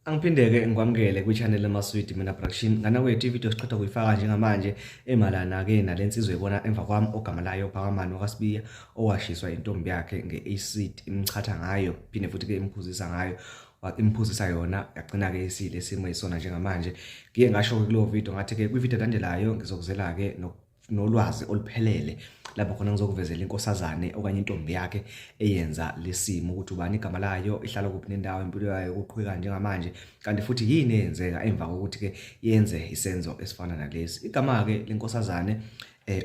Angiphinde-ke ngikwamukele kwi-channel Amaswidi Mina Production. Ngana kwethu ivideo siqeda kuyifaka njengamanje emalana-ke nale nsizwa ebona emva kwami ogama layo Phakamani wakaSibiya owashiswa intombi yakhe nge-acid imchatha ngayo phinde futhi-ke imphuzisa ngayo imphuzisa yona yagcina-ke isile isimo isona njengamanje. Ngiye ngasho-ke kuleyo video ngathi-ke kwivideo elandelayo ngizokuzela-ke nolwazi oluphelele lapho khona ngizokuvezela inkosazane okanye intombi yakhe eyenza lesimo ukuthi ubani igama layo, ihlala kuphi nendawo, impilo yayo kuqhubeka njengamanje, kanti futhi yini eyenzeka emva kokuthi ke yenze isenzo esifana nalesi. Igama ke lenkosazane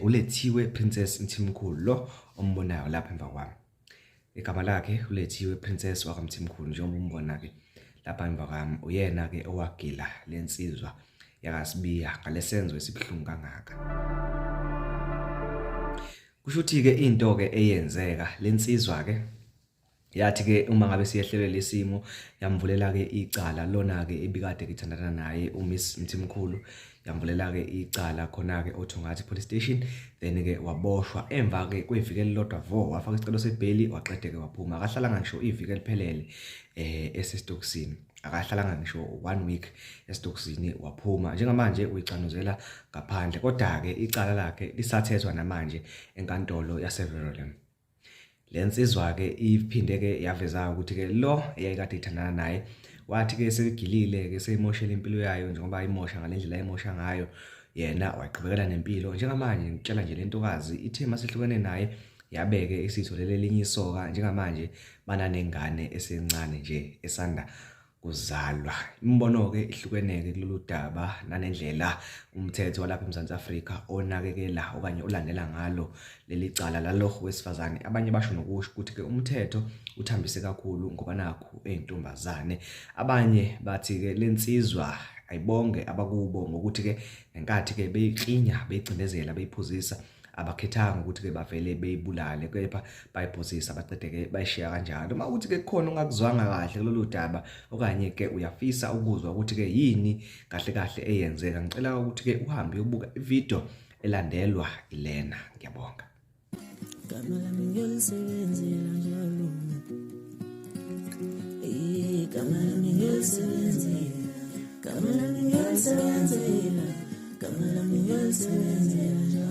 uLethiwe Princess Mthimkhulu lo ombonayo lapha emva kwami. Igama lakhe uLethiwe Princess wakaMthimkhulu njengoba umbona ke lapha emva kwami, uyena ke owagila lensizwa yakaSibiya ngalesenzo esibuhlungu kangaka. Kusho ukuthi ke into ke eyenzeka lensizwa ke yathi ke uma ngabe siyehlelwe lesimo yamvulela ke icala lona ke ebikade kithandana naye uMiss Mthimkhulu, yamvulela ke icala khona ke oThongathi Police Station, then ke waboshwa emva ke kweviki elilodwa vo wafaka isicelo sebheli waqede ke waphuma. Akahlalanga ngisho iviki eliphelele esesitokisini, akahlalanga ngisho 1 week esitokisini waphuma. Njengamanje uyicanuzela ngaphandle, kodwa ke icala lakhe lisathethwa namanje enkantolo yaseVerulam. Le nsizwa ke iphinde ke yaveza ukuthi ke lo eyayikade ithandana naye wathi ke segilile ke seyimoshela impilo yayo njengoba imosha ngalendlela ayimosha ngayo, yena waqhubekela nempilo. Njengamanje ngitshela nje lentokazi ithe masehlukene naye yabeke isitholele elinye isoka, njengamanje bananengane esencane nje esanda kuzalwa. Imibono-ke ihlukeneke kulolu daba nanendlela umthetho walapha eMzansi Afrika onakekela okanye olandela ngalo leli cala lalo wesifazane. Abanye basho nokusho ukuthi-ke umthetho uthambise kakhulu ngoba nakhu eyintombazane. Abanye bathi-ke le nsizwa ayibonge abakubo ngokuthi-ke ngenkathi-ke beyiklinya, beyicindezela, beyiphuzisa, abakhethanga ukuthi-ke bavele beyibulale, kepha bayiphosisa baqede-ke bayishiya kanjalo. Uma ukuthi-ke kukhona ongakuzwanga kahle kulolu daba okanye-ke uyafisa ukuzwa ukuthi-ke yini kahle kahle eyenzeka, ngicela ukuthi-ke uhambe uyobuka ividiyo elandelwa ilena. Ngiyabonga. Gama lami ngiyolisebenzela njalo. Gama lami ngiyolisebenzela. Gama lami ngiyolisebenzela. Gama lami ngiyolisebenzela njalo.